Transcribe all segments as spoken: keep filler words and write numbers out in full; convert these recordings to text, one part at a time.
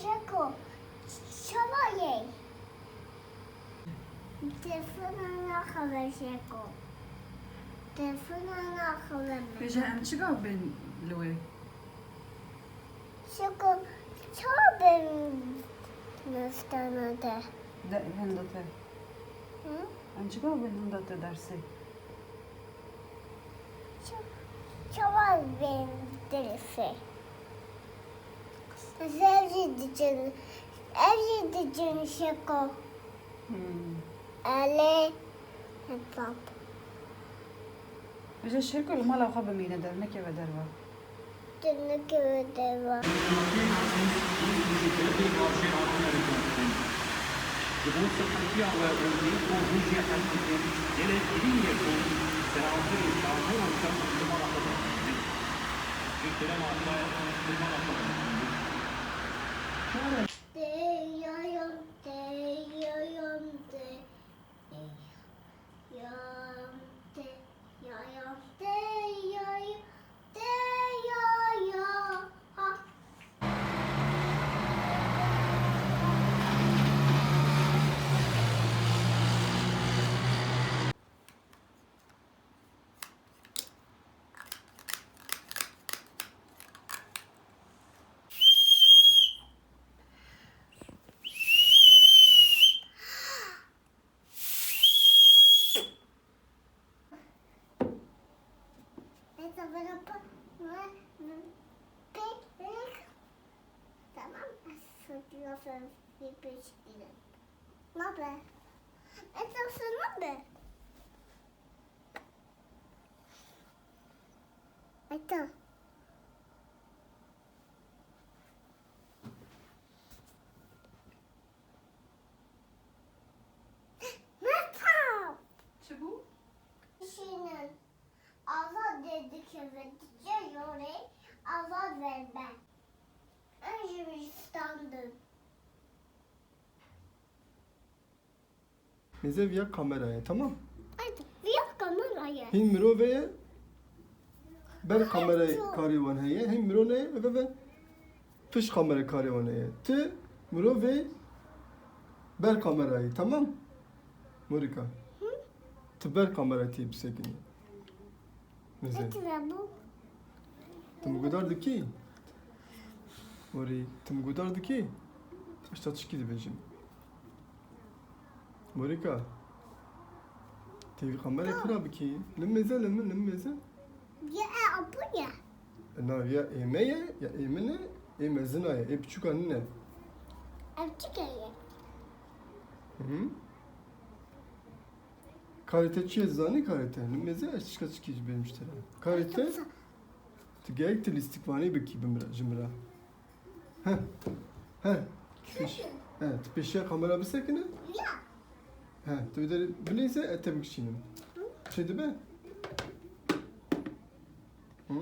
Şeko, çawa yê? Telefona naxewe Şeko. Telefona naxewe min. Bêje em çi gav bên li wê? Şeko, çawa bên nustana te? De, hinda te. Hı? Em çi gav bên hinda te dersê? Ça-, çawa bên dersê? Ez ev jî dicin, ev jî dicin Şeko. Hmm. Elê, hesap. Bêje Şeko li mala xwe bimîne der, nekeve derve. Tu nekeve derve. Ji bo sihetiya we û lêkolînê jî hez dikim gelek hîn yê xwe seranserê çardeh rojan li mala xwe de bimînin. Ji kerema te li mala xwe de bimînin. Te yayam, te yayam, te yayam, te yayam, te yayam, te yayam. Tamam, ben sana bir şey diyeyim. Ne haber? Ben sana bir Ata. Meta! Çi bû? Şînin. Azad dedi ki, vedice yore, azad ver ben. En jübistan dön. Mêze viya kamera ye, tamam? Haydi, viya kamera ye. Hîn mirov heye, ber kamerayê karê wan heye, hîn mirov neye, ve ve pişt kamerayê karê wan heye. Ti mirovê ber kamerayê, tamam? Morîka. Hı? Ti ber kamerayê tê bisekinî. Nizam. Ne tira bu? Tu min guhdar dikî? Morî, tu min guhdar dikî? Ez te tişkî dibêjim. Morîka. Tê vî kamerê xira bikî. Lim mêze, lim, lim mêze. Ya e apo ye. Na ya ê me ye, ya ê min e, ê mezina ye, ê biçûka nîne. Ev çi ye? Hı? Karê te çi ye zanî karê te? Li mêze ez çişka çikî ji bêrim ji te re. Karê te, tu gerek tu lîstikvanî bikî bi min re, ji min re. He. He. Pêş-, he, tu pêşiya kamera bisekine. He, tu vê derê bilîze, ez te bikişînim. Çê dibe? Hı?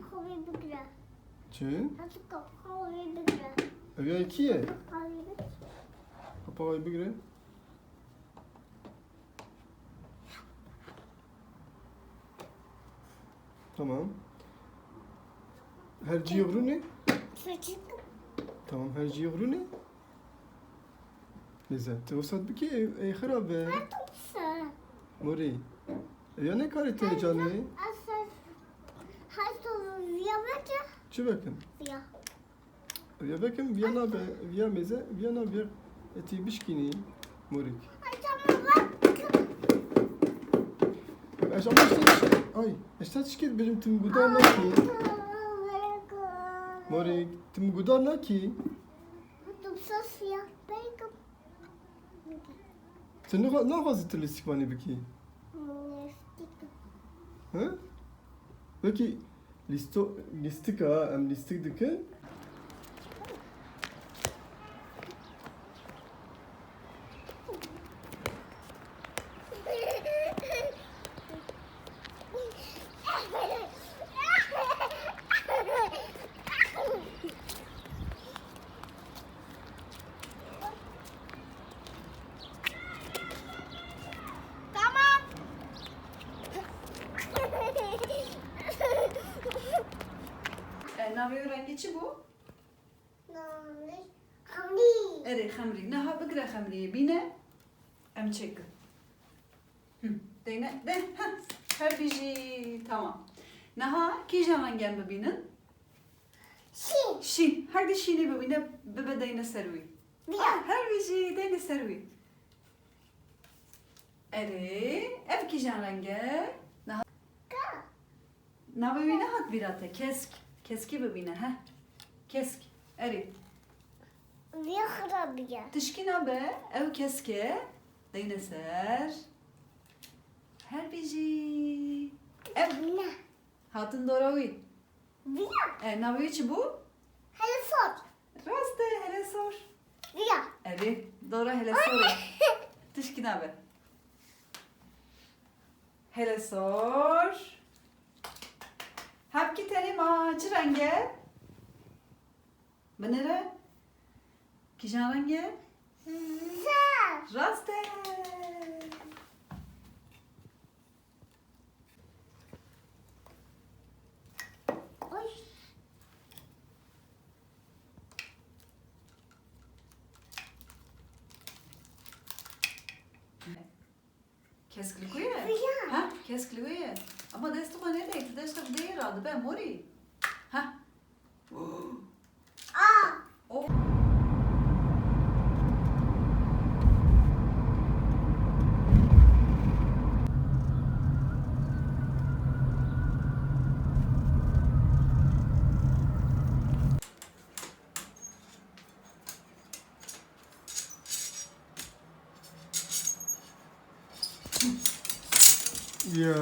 Xwe bigire. Çi? Azıcık xwe bigire. Ev ya kî ye? Xwe bigire. Kapağı bigire. Tamam. Her cî rûnê? Çocuk. Tamam, her cî rûnê? Neyse, tu wesat bikî, ê, ê xirab e. Her topsa. Morî. Ya ne karê te canê? Asıl. Her topsa ya beke. Çi bekim? Ya. Ya bekim, viya nabe, viya mêze, viya nabe. Etî bişkînî, Morîk. Ay, tamam, bak. Ez ama işte, ay, işte çikit benim tim gudar nakî. Morîk, tim gudar nakî. Topsa siyah bekim. Sen ne, ne fazla tu lîstikvanî bikî? Lîstik. He? Peki lîsto-, lîstika, em lîstik dikin. Tamam. Navê wê rengê çi bû? Navê xemrî. Erê, xemrî. Niha bigire xemriyê, bîne. Em çêkin. Hı. Deyne, de, ha. Her bijî. Tamam. Niha kîjan rengê em bibînin? Şîn. Şîn. Her di şînê bibîne, bibe deyne ser wî. Viya. Ah, her bijî, deyne ser wî. Erê, ev kîjan reng e? Niha Ka. Navê wî nehat bîra te? Kesk. Keskî bibîne, heh. Kesk. Erê. Viya xirab bîye. Tişkî nabe, ew kesk e. Deyne ser. Her bijî. Ev Ne. Hatin dora wî. Viya. E, navê wî çi bû? Hele sor. Rast e, hele sor. Viya. Erê, dora hele sor e. Tişkî nabe. Hele sor. Hepkî tenê ma çi reng e? Binêre. Kîjan reng e? Zer. Rast e. Oy. Kesk li ku ye? Viya. Ha, kesk li wê ye. Ama dest xwe nede, tu dest xwe bidê radibe morî. Ha. A. O. Ya.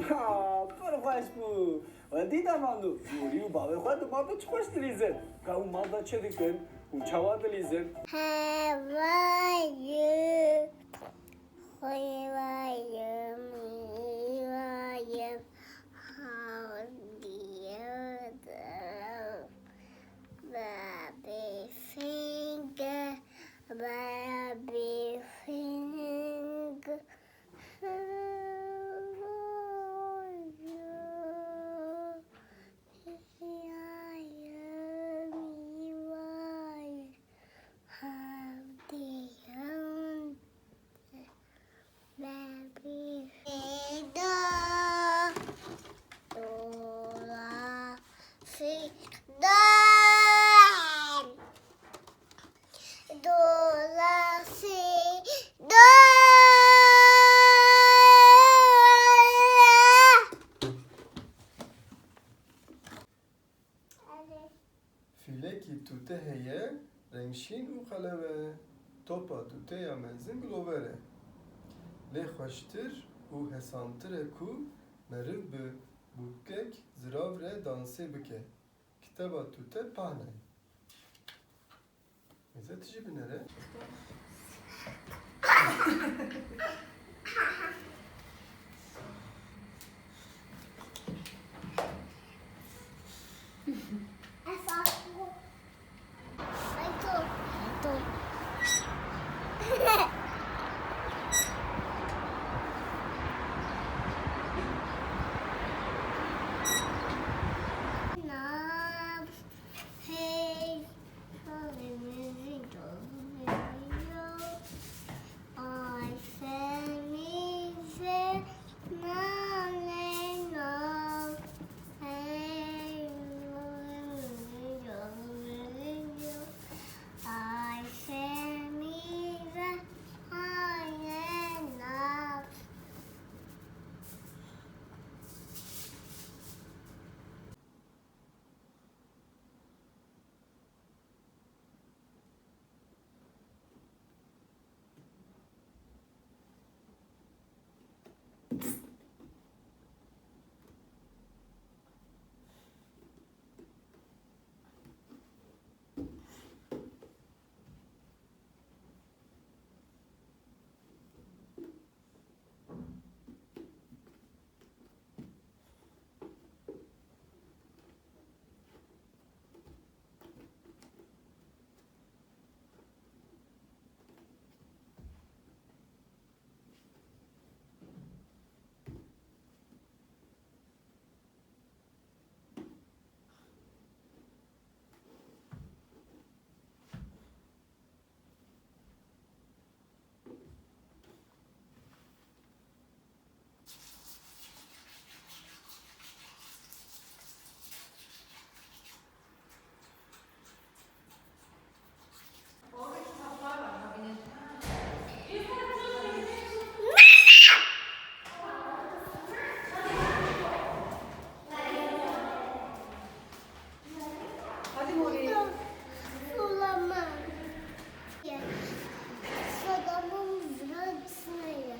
Ka, pir xweş bû. We dî de mando. Morî û bavê xwe di mal de çi xweş dilîzin. Ka hûn mal de çi dikin? Hûn çawa dilîzin? Hevayê. Xwêwayim, îwayim, hawdiyim. Bebê fînge, bebê fînge. Hevayim, îwayim, hawdiyim. Baby. Da. Dola. Fi. Da. Dola. Fi. Da. Fîlekî tûte heye, rengşîn û qelewe. Topa tûte ya mezin gilover e. Lê xweştir û hesantir e ku meriv bi bûkek zirav re dansê bike. Kiteba tûte pahna ye. Mêze, tu jî binere. Esas bu. Ay, dur. Dur. Hey, Hadi morî. Sulaman. Sulaman ziracısına ya.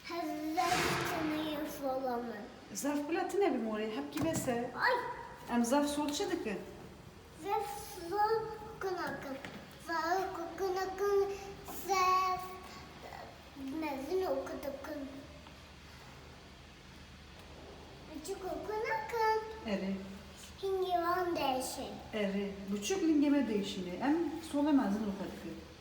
Hazretine sulaman. Zaf bila tine bi morî, hepkî bes e. Ay. Em zaf sol çi dikin? Zaf sol kunakin. Zaf kunakin, zaf mezin okudukin. Küçük okunakin. Erê. Hingî wan değişin. Erê. Buçuk lingê me değişîne. Em sole mezin oku dikin.